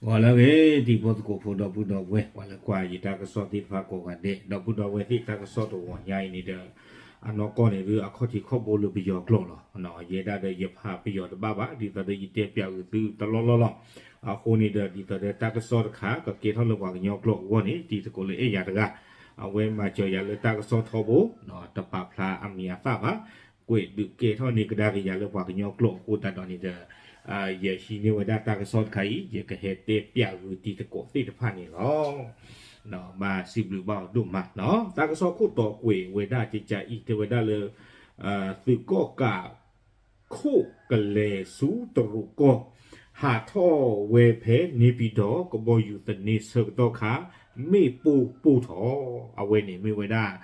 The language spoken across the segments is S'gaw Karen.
ပှၤလၢအဂ့ၤ တံၤဖိသကိးဖိ ဒီပုၢ်ဒီဝဲၢ် ပှၤလၢကွၢ်ယတၢ်ကစီၣ်သ့ၣ်တဖၣ်ကိးဂၤဒဲး ဒီပုၢ်ဒီဝဲၢ်သ့ၣ် တၢ်ကစီၣ်တဂီၤညါအံၤန့ၣ်ဒီး အနီၢ်ကီၢ်န့ၣ်ဒုး အခီၣ်ထံးခီၣ်ဘိလၢပယီၤကျိာ်လီၤ. ယဲဒၣ်ဒီးယဖးပယီၤတဘၣ်ဘၣ် ဒ်သိးဒီးယတဲပၠးဂုာ်သုတလီၢ်လီၢ်လီၤ. အဃိန့ၣ်ဒီး ဒ်သိးဒီးတၢ်ကစီၣ်တခါ ကကဲထီၣ်လၢပှၤကညီကျိာ်အဂီၢ်န့ၣ် တံၤသကိးလၢအဲၣ်ယၤတဂၤ အဝဲမၤစၢၤယၤလၢတၢ်ကစီၣ်ထီဘိ တပာ်ဖျါအမံၤအသၣ်ဘၣ် ကွဲးဒုးကဲထီၣ်န့ၢ်ကဒါက့ၤယၤလၢပှၤကညီကျိာ်အဃိသတးဒီးန့ၣ်ဒီး ယဟံးန့ၢ်ဝဲဒၣ်တၢ်ကစီၣ်တခါအံၤ ယကဟဲတဲပၠးဂုာ်တံၤသကိးသ့ၣ်တဖၣ်န့ၣ်လီၤ. ဘၣ်စံးဘျုးဘၣ်အီၤဒိၣ်မးနီၤ. တၢ်ကစီၣ်ခိၣ်တီကွဲးဝဲဒၣ်ကကးအံၤ တဲဝဲဒၣ်လၢ သုးကီၣ်ကး ခိၣ်ကလဲၤဆူတရူးကီၢ် ဟးထီၣ်ဝဲဖဲန့ၣ်ပံၤဒီး ကဘီယူၤသန့ဆၢကတီၢ်ခါ မ့ၣ်ပိၢ်ပိၢ်ထီၣ် အဝဲန့ၣ်မ့ၢ်ဝဲဒၣ်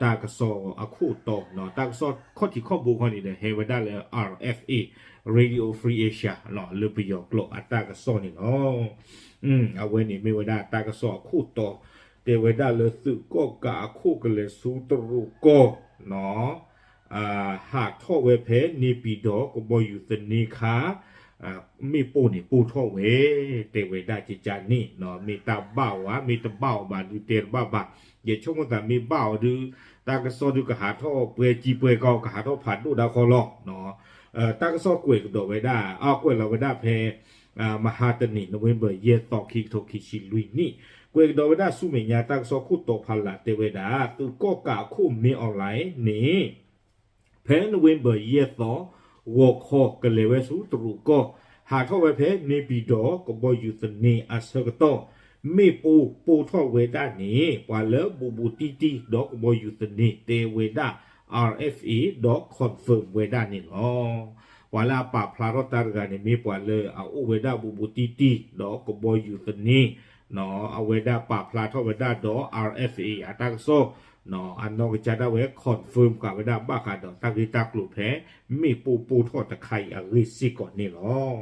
တၢ်ကစီၣ်အခိၣ်တီနီၤ. တၢ်ကစီၣ်ခီၣ်ထံးခီၣ်ဘိခီန့ၣ်ဒီး ဟဲဝဲဒၣ်လၢ R F A Radio Free Asia လၢပယီၤကျိာ်အတၢ်ကစီၣ်န့ၣ်လီၤ. အဝဲန့ၣ်မ့ၢ်ဝဲဒၣ်တၢ်ကစီၣ်အခိၣ်တီ တဲဝဲဒၣ်လၢသုးကီၣ်ကးအခိၣ်ကလဲၤဆူတရူးကီၢ်နီၤ ဟးထီၣ်ဝဲဖဲန့ၣ်ပံၤဒီး ကဘီယူၤသန့ခါ မ့ၣ်ပိၢ်န့ၣ်ပိၢ်ထီၣ်ဝဲ တဲဝဲဒၣ်ကကးန့ၣ်နီၤ. မ့ၢ်တၢ်ဘၣ်ဝဲ မ့ၢ်တဘၣ်အီၤဘၣ်ဒုးတဲတဘၣ်ဘၣ်. ယဆိကမိၣ်သးမ့ၢ်ဘၣ်အီၤဒုး တၢ်ကစီၣ်ဒုးကဟးထီၣ်ပှဲၤကံပှဲၤကီ ကဟးထီၣ်ဖးဒိၣ်ဒၣ်ခီလီၤ. တၢ်ကစီၣ်ကွဲးကဒီးဝဲဒၣ် အကွဲးလီၤဝဲဒၣ်ဖဲ မဟါတနံၤ November ယဲၢ်သီ ခံကထိခံဆံလွံၢ်နံၣ် ကွဲးကဒီးဝဲဒၣ်ဆူမဲာ်ညါ တၢ်ကစီၣ်ခိၣ်တီဖးလၢ်တဲဝဲဒၣ် သုးကီၣ်ကးအခိၣ် Min Aung Hlaing န့ၣ် ဖဲ November ယဲၢ်သီ ဂီၤခီကလဲၤဝဲဆူတရူးကီၢ် ဟးထီၣ်ဝဲဖဲန့ၣ်ပံၤဒီး ကဘီယူၤသန့အဆၢကတီၢ် မ့ၣ်ပိၢ်ပိၢ်ထီၣ်ဝဲဒၣ်န့ၣ် ပှၤလၢဘူးဘူးတံၢ်တံၢ်ဒီးကဘီယူၤသန့တဲဝဲဒၣ် R F A ဒီး confirm ဝဲဒၣ်န့ၣ်လီၤ. ပှၤလၢအပာ်ဖျါထီၣ်တၢ်တဂၤန့ၣ် မ့ၢ်ပှၤလၢအအိၣ်ဝဲဒၣ်ဘူးဘူးတံၢ်တံၢ် ဒီးကဘီယူၤသန့ အဝဲဒၣ်ပာ်ဖျါထီၣ်ဝဲဒၣ်ဒီး R F A အတၢ်ကစီၣ် အနီၢ်ကစၢ်ဒၣ်ဝဲ confirm ဃာ်ဝဲဒၣ်ဘၣ်ဃးဒီးတၢ်ဂ့ၢ်တၢ်ကျိၤဖဲ မ့ၣ်ပိၢ်ပိၢ်ထီၣ်တခါအံၤအဂ့ၢ်စ့ၢ်ကီးန့ၣ်လီၤ.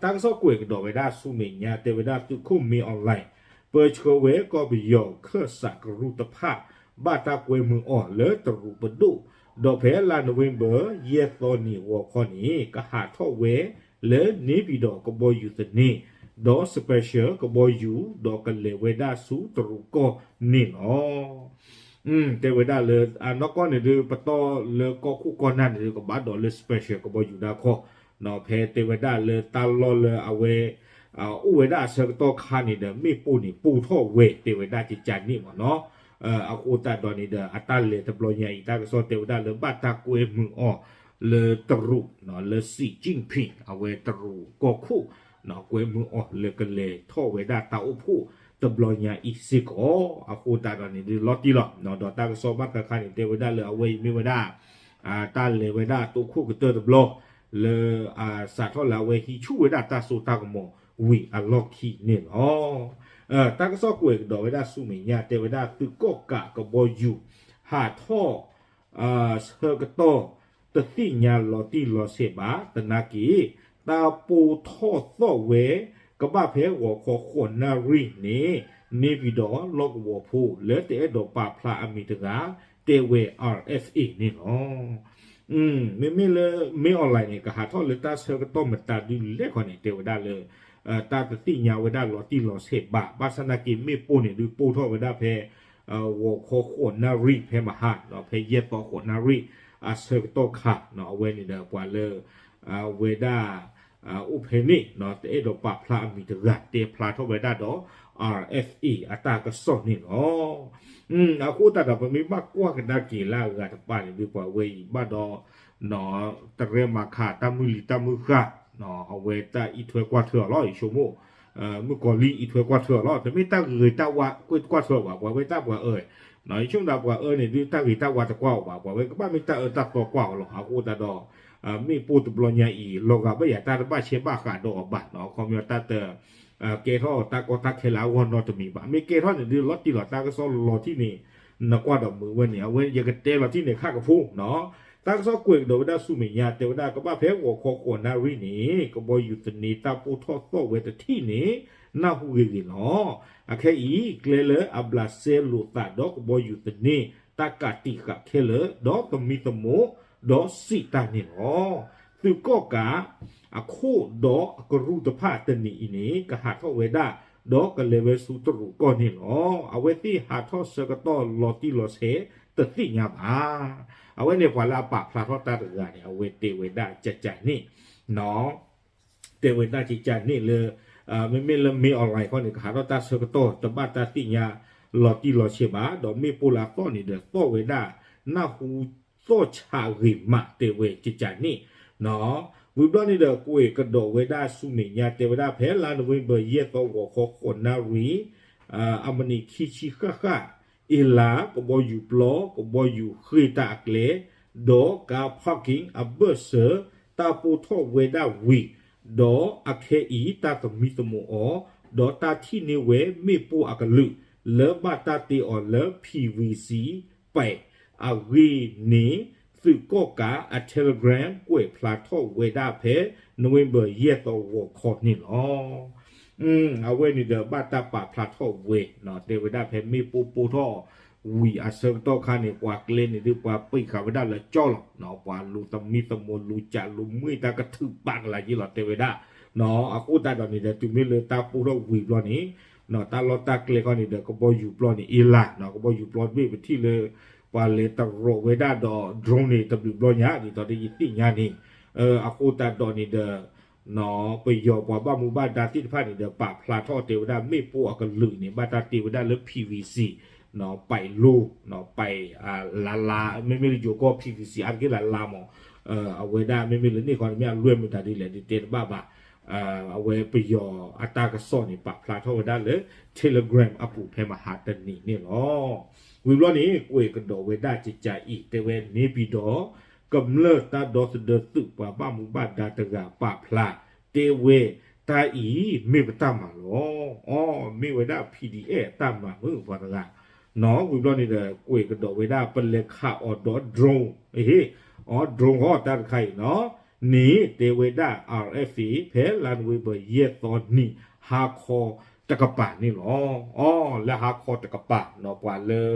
တၢ်ကစီၣ်ကွဲးကဒီးဝဲဒၣ်ဆူမဲာ်ညါ တဲဝဲဒၣ်သုးခိၣ် Min Aung Hlaing ပၢဆှၢဝဲကီၢ်ပယီၤခၢၣ်စးကရူၢ်တဖၣ် ဘၣ်တၢ်ကွဲမုာ်အီၤလၢတရူးပဒိၣ် ဒီးဖဲလါ November ယဲၢ်သီနံၤဂီၤခီန့ၣ် ကဟးထီၣ်ဝဲလၢန့ၣ်ပံၤဒီးကဘီယူၤသန့ ဒီး special ကဘီယူၤ ဒီးကလဲၤဝဲဒၣ်ဆူတရူးကီၢ်န့ၣ်လီၤ. တဲဝဲဒၣ်လၢ အနီၢ်ကီၢ်န့ၣ်ဒုး ပတီၢ်လၢကီၢ်ခိၣ်ကီၢ်နၢ်န့ၣ်ဒုး ကဘၣ်ဒိးလၢ special ကဘီယူၤဒၣ်ခီ ဖဲတဲဝဲဒၣ်လၢတၢ်လီၢ်လၢအဝဲ အိၣ်ဝဲဒၣ်အဆၢကတီၢ်ခါန့ၣ်ဒီး မ့ၣ်ပိၢ်န့ၣ်ပိၢ်ထီၣ်ဝဲ တဲဝဲဒၣ်ကကးန့ၣ်မ့ၢ်နီၤ. အဃိသတးဒီးန့ၣ်ဒီး အတၢ်လဲၤတဘျီညါအံၤ တၢ်ကစီၣ်တဲဝဲဒၣ်လၢဘၣ်တၢ်ကွဲမုာ်အီၤလၢတရူး လၢ Xi Jinping အဝဲတရူးကီၢ်ခိၣ် ကွဲမုာ်အီၤလၢကလဲၤထီၣ်ဝဲဒၣ်တၢ်အိၣ်ဖှိၣ်တဘျီညါအံၤစ့ၢ်ကီး အဃိသတးဒီးန့ၣ်ဒုးလီၤတံၢ်လီၤ. ဒီးတၢ်ကစီၣ်ဘၣ်ဃးခါန့ၣ် တဲဝဲဒၣ်လၢအဝဲအံၤမ့ၢ်ဝဲဒၣ် တၢ်လဲၤဝဲဒၣ်တိခိၣ်ကတၢၢ်တဘျီ လၢ စးထီၣ်လၢအဝဲဟံးဆူၣ်ဝဲဒၣ်တၢ်စိတၢ်ကမီၤဝံၤအလီၢ်ခံန့ၣ်လီၤ. တၢ်ကစီၣ်ကွဲးကဒီးဝဲဒၣ်ဆူမဲာ်ညါ တဲဝဲဒၣ်သုးကီၣ်ကးကဘီယူၤ ဟးထီၣ် ဆၢကတီၢ် တသ့ၣ်ညါလီၤတံၢ်လီၤဆဲးဘၣ် သနာ်က့ တၢ်ပိၢ်ထီၣ်သီၣ်ဝဲ ကဘၣ်ဖဲဂီၤခီဃိးနၣ်ရံၣ်န့ၣ် န့ၣ်ပံၤဒီးလီၢ်ကဝီၤဖိ လၢတအဲၣ်ဒိးပာ်ဖျါအမံၤတဂၤ တဲဝဲ R F A န့ၣ်လီၤ. မ့မ့ၢ်လၢ Min Aung Hlaing န့ၣ် ကဟးထီၣ်လၢတၢ်ဆၢကတီၢ်မတၤဒုလဲၣ်ခီန့ၣ် တဲဝဲဒၣ်လၢ တၢ်တသ့ၣ်ညါဝဲဒၣ်လီၤတံၢ်လီၤဆဲးဘၣ်. ဘၣ်ဆၣ်သနာ်က့ မ့ၣ်ပိၢ်န့ၣ်ဒုးပိၢ်ထီၣ်ဝဲဒၣ်ဖဲ ဂီၤခီဃိးနၣ်ရံၣ်ဖဲမဟါ ဖဲယဲၢ်သီဃိးနၣ်ရံၣ် အဆၢကတီၢ်ခါ အဝဲန့ၣ်ဒီးပှၤလၢ ဝဲဒၣ် အိၣ်ဖဲန့ၣ် တအဲၣ်ဒိးပာ်ဖျါအမံၤတဂၤ တဲဖျါထီၣ်ဝဲဒၣ်ဒီး R F A အတၢ်ကစီၣ်န့ၣ်လီၤ. အဃိသတးဒီး ပမ့ၢ်ဘၣ်ကွၢ်ကဒါက့ၤလၢအဂၤတပၤန့ၣ်ဒုး ပှၤဝဲအံၤဘၣ်ဒီး တရဲမၤခး တၢ်မုၢ်လံၤတၢ်မုၢ်ဃၢ် အဝဲတၢ်အံးထွဲကွၢ်ထွဲအီၤလီၤ ယဆိကမိၣ် မုၣ်ကီၤလံၢ်အံးထွဲကွၢ်ထွဲအီၤလီၤ. တမ့ၢ်တၢ်ဂ့ၤတၢ်ဝါကွၢ်ထွဲဘၣ် ပှၤဝဲတၢ်ပှၤအၢ ယဆိကမိၣ်သးပှၤအၢန့ၣ်ဒုး တၢ်ဂ့ၤတၢ်ဝါတကွၢ်အီၤဘၣ် ပှၤဝဲကဘၣ်မ့ၢ်တၢ်အၢတၢ်သီကွၢ်အီၤလီၤ. အဃိသတးဒီး မ့ၣ်ပိၢ်တဘျီညါအံၤ လီၤဂာ်ဘၣ်ယၤတၢ်တဘၣ်ဆဲးဘၣ်ဃးဒီးအီၤဘၣ် ခီပညီတၢ်တ ကဲထီၣ်တၢ်ကီတၢ်ခဲလၢအဂီၢ်နီတမံၤဘၣ်. မ့ၢ်ကဲထီၣ်န့ၣ်ဒုး လီၤတံၢ်လီၤ တၢ်ကစီၣ်လီၤတံၢ်န့ၣ် နကွၢ်ဒီးမုာ်ဝဲန့ၣ် အဝဲယကတဲလီၤတံၢ်န့ၣ် ခၣ်ကဖိနီၤ. တၢ်ကစီၣ်ကွဲးကဒီးဝဲဒၣ်ဆူမဲာ်ညါ တဲဝဲဒၣ် ကဘၣ်ဖဲဂီၤခီဃိးနၣ်ရံၣ်န့ၣ် ကဘီယူၤသန့တၢ်ပိၢ်ထီၣ်သီၣ်ဝဲတထံၣ်န့ၣ် နၢ်ဟူဂ့ၤဂ့ၤလီၤ. အခဲအံၤ ကျဲလၢအဘျးစဲလိာ်သးဒီးကဘီယူၤသန့ တၢ်ကးတံာ်ဃာ်ခဲလၢာ် ဒီးသမံသမိး ဒီးစံးတၢ်န့ၣ်လီၤ. သုးကီၣ်ကးအခိၣ်ဒီးအကရူၢ်တဖၣ်တနံၤအံၤန့ၣ် ကဟးထီၣ်ဝဲဒၣ် ဒီးကလဲၤဝဲဆူတရူးကီၢ်န့ၣ်လီၤ. အဝဲသ့ၣ်ဟးထီၣ်ဆၢကတီၢ်လီၤတံၢ်လီၤဆဲးတသ့ၣ်ညါဘၣ်. အဝဲန့ၣ်ပှၤလၢအပာ်ဖျါထီၣ်တၢ်တဂၤန့ၣ် အဝဲတဲဝဲဒၣ်ကကန့ၣ် တဲဝဲဒၣ်ကကန့ၣ်လၢ မ့မ့ၢ်လၢမင်းအောင်လှိုင်ခီန့ၣ် ကဟးထီၣ်တၢ်ဆၢကတီၢ် တဘၣ်တၢ်သ့ၣ်ညါလီၤတံၢ်လီၤဆဲးဘၣ်, ဒီးမ့ၣ်ပိၢ်လၢအသီၣ်န့ၣ်ဒီး သီၣ်ဝဲဒၣ် နၢ်ဟူသီၣ်ဆးဂ့ၤမး တဲဝဲကကန့ၣ် ဝံၤဘျီန့ၣ်ဒီး ကွဲးကဒီးဝဲဒၣ်ဆူမဲာ်ညါ တဲဝဲဒၣ်ဖဲလါနိၣ်ဝ့ဘၢၣ် ယဲၢ်သီ ဂီၤခီ ဃိးနၣ်ရံၣ် အမံးနံးခံဆံဃၣ်ဃၣ် အ့လး ကဘီယူၤပျီ ကဘီယူၤဃ့ၢ်တၢ်အကျဲ ဒီးကါ parking အဘၢၣ်စၢၤ တၢ်ပိၢ်ထီၣ်ဝဲဒၣ်ဝံၤ ဒီးအခဲအံၤတၢ်သမံသမိးအီၤ ဒီးတၢ်ထံၣ်န့ၢ်ဝဲမ့ၣ်ပိၢ်အကလုာ် လၢဘၣ်တၢ်တ့အီၤလၢ PVC pipe အဂ့ၢ်န့ၣ် သုးကီၣ်ကးအ Telegram ကွဲးဖျါထီၣ်ဝဲဒၣ်ဖဲ နိၣ်ဝ့ဘၢၣ် ယဲၢ်သီ ဂီၤခီန့ၣ်လီၤ. အဝဲန့ၣ်ဒီးဘၣ်တၢ်ပာ်ဖျါထီၣ်ဝဲ တဲဝဲဒၣ်ဖဲမ့ၣ်ပိၢ်ပိၢ်ထီၣ်ဝံၤအဆၢကတီၢ်ခါန့ၣ် ပှၤကျဲန့ၣ်ဒုး ပှၤပံးဃာ်ဝဲဒၣ်လၢကၠီလီၤ. ပှၤလူၤသမံသမိး လူၤကးလူၤမ့ၢ်တၢ်ကထုးပာ်ကလာ်ယ့လီၤ တဲဝဲဒၣ်. အဃိသတးဒီးန့ၣ်ဒီး တုၤမ့ၢ်လၢတၢ်ပိၢ်ထီၣ်ဝံၤဘျီန့ၣ် တၢ်လီၢ်တၢ်ကျဲခီန့ၣ်ဒီး ကဘီယူၤပျီန့ၣ် အ့လး ကဘီယူၤပျီတဘ့ၣ် ပထံၣ်လၢ ပှၤလဲၤတရိးဝဲဒၣ်ဒီး drone န့ၣ် တဘျုးဘျီညါ ဒ်သိးဒီးယသ့ၣ်ညါန့ၣ် အဃိသတးဒီးန့ၣ်ဒီး ပယီၤပှၤဘၣ်မူဘၣ်ဒါသ့ၣ်တဖၣ်န့ၣ်ဒီး ပာ်ဖျါထီၣ်တဲဝဲဒၣ် မ့ၣ်ပိၢ်အကလုာ်န့ၣ် ဘၣ်တၢ်တ့ဝဲဒၣ်လၢ PVC pipe လိ pipe လါလါ မ့မ့ၢ်လၢယိၤကီၢ် PVC အါတက့ၢ်လါလါမး အဝဲဒၣ်မ့မ့ၢ်လၢန့ၣ်ခီန့ၣ် မ့ၢ်အလွဲၢ်မတၤဒ်လဲၣ် ဒ်တဲတဘၣ်ဘၣ်. အဝဲပယီၤအတၢ်ကစီၣ်န့ၣ် ပာ်ဖျါထီၣ်ဝဲဒၣ်လၢ Telegram အပူၤဖဲမဟါတနံၤန့ၣ်လီၤ. ဝံၤဘျီန့ၣ် ကွဲးကဒီးဝဲဒၣ်ကကအံၤ တဲဝဲ နေပြည်တော် ကမျၢၢ်တၢ်ဒီသဒၢသုး ပှၤဘၣ်မူဘၣ်ဒါတဂၤပာ်ဖျါ တဲဝဲ တၢ်အံၤမ့ၢ်ပတၢ်မၤလီၤ. အီ မ့ၢ်ဝဲဒၣ် PDF အတၢ်မၤမုၢ်ပှၤတဂၤ နီၣ် ဝံၤဘျီန့ၣ်ဒီး ကွဲးကဒီးဝဲဒၣ် ပလဲၤခးအီၤဒီး drone ဟ့ၣ် အီ drone ဃီတၢ်တခါအံၤနီၣ် န့ၣ် တဲဝဲဒၣ် RFA ဖဲလါနိၣ်ဝ့ဘၢၣ် ယဲၢ်သီနံၤ ဟါခီတကပၤန့ၣ်လီၤ. အီ လၢဟါခီတကပၤနီၣ် ပှၤလၢ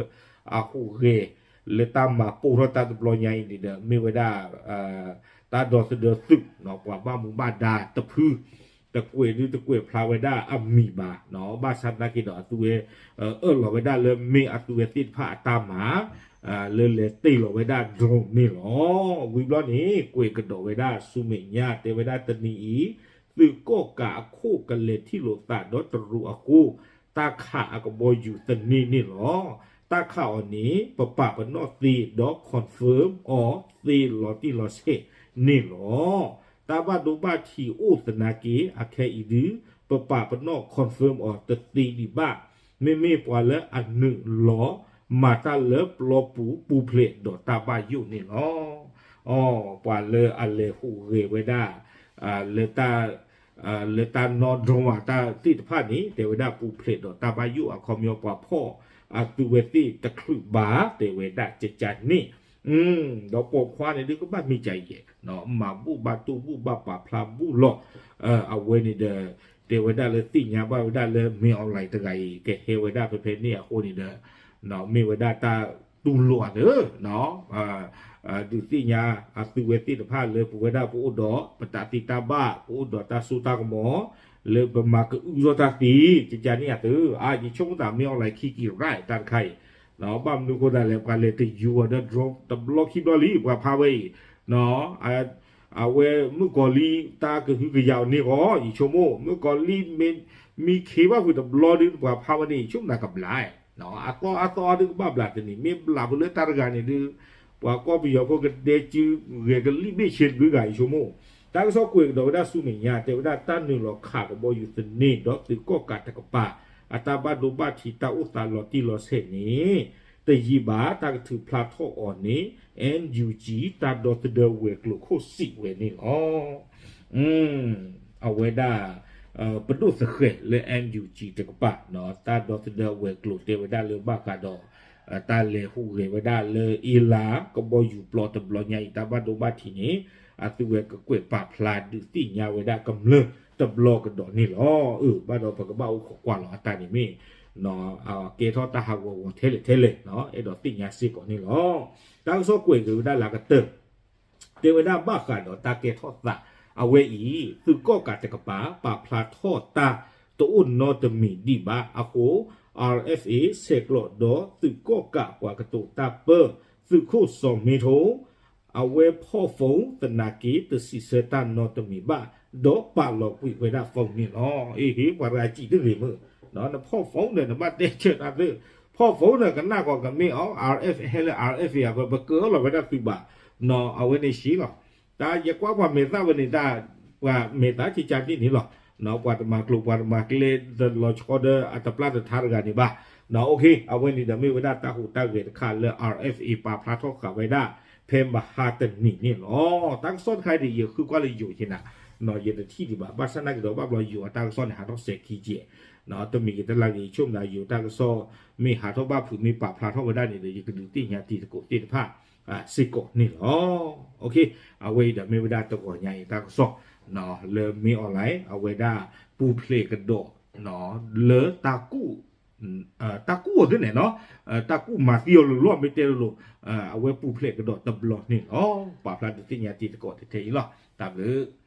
အဟူးဂဲၤ လၢတၢ်မၤပိၢ်ထီၣ်တၢ်တဘျီညါအံၤန့ၣ်ဒီး မ့ၢ်ဝဲဒၣ် တၢ်ဒီသဒၢသုးနီၣ် ပှၤဘၣ်မူဘၣ်ဒါတဖု တကွဲးဒုတကွဲးဖျါဝဲဒၣ်အမံၤဘၣ်နီၣ် ဘၣ်ဆၣ်သနာ်က့ဒီး အသုဝဲ အၢၣ်လီၤဝဲဒၣ်လၢမ့ၢ်အသုဝဲသ့ၣ်တဖၣ်အတၢ်မၤ လၢလဲၤတ့ၢ်လီၤဝဲဒၣ် drone န့ၣ်လီၤ. ဝံၤဘျီန့ၣ် ကွဲးကဒီးဝဲဒၣ်ဆူမဲာ်ညါ တဲဝဲဒၣ်တနံၤအံၤ သုးကီၣ်ကးအခိၣ်ကလဲၤထံၣ်လိာ်သးဒီးတရူးအဃိ တၢ်ခးအကဘီယူၤသန့န့ၣ်လီၤ. တၢ်ခးအီၤန့ၣ် ပပာ်ပနီၣ်သ့ဒီး confirm အီၤသ့လီၤတံၢ်လီၤဆဲးန့ၣ်လီၤ. တၢ်ဘၣ်ဒိဘၣ်ထံးအိၣ်သနာ်က့ အခဲအံၤဒု ပပာ်ပနီၣ် confirm အီၤတသ့ဒံးဘၣ်. မ့မ့ၢ်ပှၤလၢအနုာ်လီၤ မၤတၢ်လၢပျီပူၤပူၤဖျဲးဒီးတၢ်ဘၣ်ယိၣ်န့ၣ်လီၤ. အီ ပှၤလၢအလဲၤဟူးဂဲၤဝဲဒၣ် လၢတၢ် လၢတၢ်နီၣ် drone အတၢ်သ့ၣ်တဖၣ်န့ၣ် တဲဝဲဒၣ်ပူၤဖျဲးဒီးတၢ်ဘၣ်ယိၣ်အခီပညီ ပှၤဖီၣ်အသုဝဲသ့ၣ်တချုးဘၣ် တဲဝဲဒၣ်ကကန့ၣ် ဒီးပိာ်ခွါန့ၣ်ဒုကဘၣ်မ့ၢ်ကယဲၢ် မၤဘူၣ်ဘၣ်တူၢ်ဘူၣ်ဘၣ်ပာ်ဖျါဘူၣ်လီၤ. အဝဲန့ၣ်ဒီး တဲဝဲဒၣ်လၢသ့ၣ်ညါဘၣ်ဝဲဒၣ်လၢ မင်းအောင်လှိုင် တဂၤအံၤ ကဟဲဝဲဒၣ်ဖဲဖဲန့ၣ်အဃိန့ၣ်ဒီး မ့ၢ်ဝဲဒၣ်တၢ်တူၢ်လိာ်အီၤလၢ ဒုးသ့ၣ်ညါအသုဝဲသ့ၣ်တဖၣ်လၢပဝဲဒၣ်ပအိၣ်ဒီးပတၢ်သ့တၢ်ဘၣ် ပအိၣ်ဒီးတၢ်စိတၢ်ကမီၤ လၢပမၤကအုထီၣ်တၢ်သ့ ကကန့ၣ်အသု အါ ယဆိကမိၣ်သး မင်းအောင်လှိုင် ခံက့ၤ right တၢ်တခါအံၤ ဘၣ်မနုၤအဃိသတးလဲၣ် ပှၤလဲၤတယူၤအီၤဒီး drone တဘျီခံဘျီလံ ပှၤဖးဝဲအံၤ အဝဲမုၣ်ကီၤလံၢ်တၢ်ကဟုကယာ်အီၤန့ၣ်ဃီ ယဆိကမိၣ် မုၣ်ကီၤလံၢ်မ့ၢ် မံခ့ဘၣ်ဖုးတဘျီဒု ပှၤဖးဝဲန့ၣ် ယဆိကမိၣ်သးကဘျါ အသီအါသီအါဒုကဘၣ်ဘျးတနံၤ မ့ၢ်ဘျးဖုးလၢတၢ်တဂၤန့ၣ်ဒု ပှၤကီၢ်ပယီၤဖိကဒဲကၠူဂဲၤကလံၣ်ဘ့ၣ်ဆ့တဘျုးဂၤ ယဆိကမိၣ် တၢ်ကစီၣ်ကွဲးကဒီးဝဲဒၣ်ဆူမဲာ်ညါ တဲဝဲဒၣ်တၢ်နုာ်လီၤခးကဘီယူၤသန့ဒီးသုးကီၣ်ကးတကပၤ အတၢ်ဘၣ်ဒိဘၣ်ထံးတၢ်အိၣ်သးလီၤတံၢ်လီၤဆဲးန့ၣ် တယံာ်ဘၣ် တၢ်ကထုးဖျါထီၣ်အီၤန့ၣ် NUG တၢ်ဒီသဒၢဝဲၤကျိၤခိၣ်စံးဝဲန့ၣ်လီၤ. အဝဲဒၣ် ပဒိၣ်သဃဲၤလၢ NUG တကပၤ တၢ်ဒီသဒၢဝဲၤကျိၤတဲဝဲဒၣ်လၢဘၣ်ဃးဒီး တၢ်လဲၤဟူးဂဲၤဝဲဒၣ်လၢအ့လး ကဘီယူၤပျီတဘျီညါအံၤ တၢ်ဘၣ်ဒိဘၣ်ထံးန့ၣ် အသုဝဲကကွဲးပာ်ဖျါဒုးသ့ၣ်ညါဝဲဒၣ်ကမျၢၢ်တဘျီကဒီးန့ၣ်လီၤ. အၢ ဘၣ်ဒီးပကဘၣ်အိၣ်ခိးကွၢ်လီၤအတၢ်န့ၣ်မ့ၢ် ကဲထီၣ်တၢ်ဟးဂီၤဂီၤထဲလဲၣ်ထဲလဲၣ် အဲၣ်ဒိးသ့ၣ်ညါစ့ၢ်ကီးန့ၣ်လီၤ. တၢ်ကစီၣ်ကွဲးက့ၤဝဲဒၣ်လၢအကတၢၢ် တဲဝဲဒၣ်ဘၣ်ဃးဒီးတၢ်ကဲထီၣ်သးအဝဲအံၤ သုးကီၣ်ကးတကပၤ ပာ်ဖျါထီၣ်တၢ်တအိၣ်နီတမံၤဒံးဘၣ်အဃိ R F A ဆဲးကျိးဒီးသုးကီၣ်ကးပှၤကတိၤတၢ်ပၢ သုးခိၣ်စီၤမ့ထိ အဝဲဖီၣ် phone သနာ်က့ တစံးဆၢတၢ်နီတမံၤဘၣ် ဒီးပာ်လီၤကွံာ်ဝဲဒၣ် phone န့ၣ်လီၤ. အ့ဟ့ ပှၤတဂၤစံးတဂ့ၤမုၢ်, နဖီၣ် phone န့ၣ် နဘၣ်တဲဆၢတၢ်သ့, ဖီၣ် phone န့ၣ် ကနၣ်ကီးကမ့ၢ်အီၤ R F ဟဲလၢ R F A အဃိ ပကၢလီၤဝဲဒၣ်သုးဘၣ်, အဝဲန့ၣ်စံးလီၤ. တၢ်ယကွၢ်ပှၤမဲာ်သၣ်ဝဲန့ၣ် တၢ်ပှၤမဲာ်သၣ်ကကါတ့ၢ်န့ၣ်လီၤ. ပှၤတမၤကျိၤ ပှၤတမၤကျဲ တလီၤဆီဒီးအတပျၢ်တထါတဂၤန့ၣ်ဘၣ်. အ okay အဝဲန့ၣ်ဒီးမ့ၢ်ဝဲဒၣ်တၢ်ဟူးတၢ်ဂဲၤတခါလၢ R F A ပာ်ဖျါထီၣ်ဃာ်ဝဲဒၣ် ဖဲမဟါတနံၤန့ၣ်လီၤ. တၢ်ကစီၣ်တခါအံၤဒီး ယဃုကွၢ်လၢယိၤက့ၤနၤ, ယတထံၣ်ဒံးဘၣ်. ဘၣ်ဆၣ်သနာ်က့ဒီး ဘၣ်ဘျီယိၤအတၢ်ကစီၣ်န့ၣ် ဟးထီၣ်စဲးခံကဲး, တမံၤက့ၤတလၢ်ဂ့ၤ ဆိကမိၣ်ယိၤတၢ်ကစီၣ် မ့ၢ်ဟးထီၣ်ဘၣ်ဖုး မ့ၢ်ပာ်ဖျါထီၣ်ဝဲဒၣ်န့ၣ်ဒီး ယကဒုးသ့ၣ်ညါတံၤသကိးသ့ၣ်တဖၣ်စ့ၢ်ကီးန့ၣ်လီၤ. အဝဲအံၤဒီးမ့ၢ်ဝဲဒၣ်တဂီၤညါအံၤတၢ်ကစီၣ် လၢ မင်းအောင်လှိုင် အဝဲဒၣ်ပူၤဖျဲးကဒီး လၢ တၢ်ကူၣ်အီၤသ့ၣ်န့ၣ်နီၤ, တၢ်ကူၣ်မၤသံအီၤလိၤလိၤ မ့ၢ်တဲလိၤလိၤ, အဝဲပူၤဖျဲးကဒီးတဘျီန့ၣ်လီၤ. ပာ်ဖျါဒုးသ့ၣ်ညါတံၤသကိးတထဲအံၤလီၤ. တၢ်ဘျုး